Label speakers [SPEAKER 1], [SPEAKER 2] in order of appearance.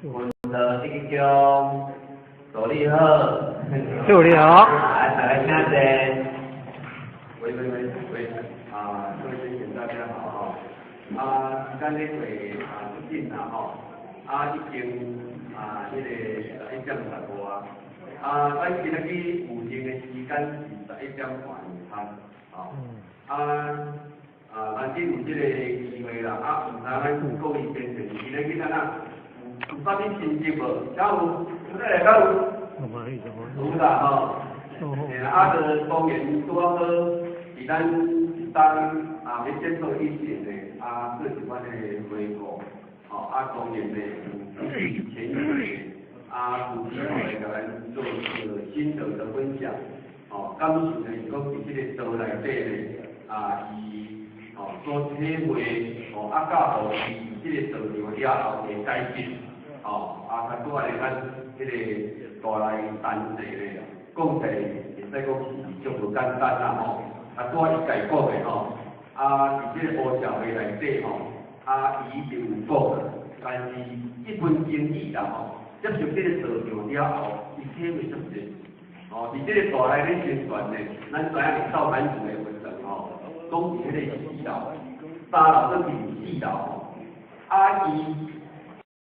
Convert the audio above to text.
[SPEAKER 1] 文道一中，助理好。
[SPEAKER 2] 助理好。
[SPEAKER 1] 來，大家請坐。
[SPEAKER 3] 喂喂喂喂，啊，各位先生大家好吼，啊，時間咧過啊足緊啦吼，啊已經啊彼個11點10外，啊，咱今仔日有閒的時間是11點半餐，吼，啊啊，難得有這個機會啦，啊，毋知咱各位先生今仔日按怎有啥物心得無？敢有？有來敢有？有啦吼，嘿啦，啊，就當然拄仔好。佇咱一當啊，欲結束以前呢，啊，做一款的回顧，吼，啊，當然呢，有前一年啊，有機會來共咱做一個心得的分享，吼，感受呢是講佇這個道內底呢，啊，伊吼所體會，吼，啊，教予伊佇這個道場了後的改進，吼，啊，較拄仔咧咱彼個大內單字咧，講起來會使講是足無簡單啦吼。啊，拄仔伊家講的吼，啊，佇這個烏社會內底吼，啊，伊已經有講，但是一般經義啦吼，接受這個道場了後，伊體會足濟。吼，佇這個大內咧宣傳呢，咱知影佇道安寺的佛堂吼，講佇彼個四樓，三樓轉去四樓吼，啊，伊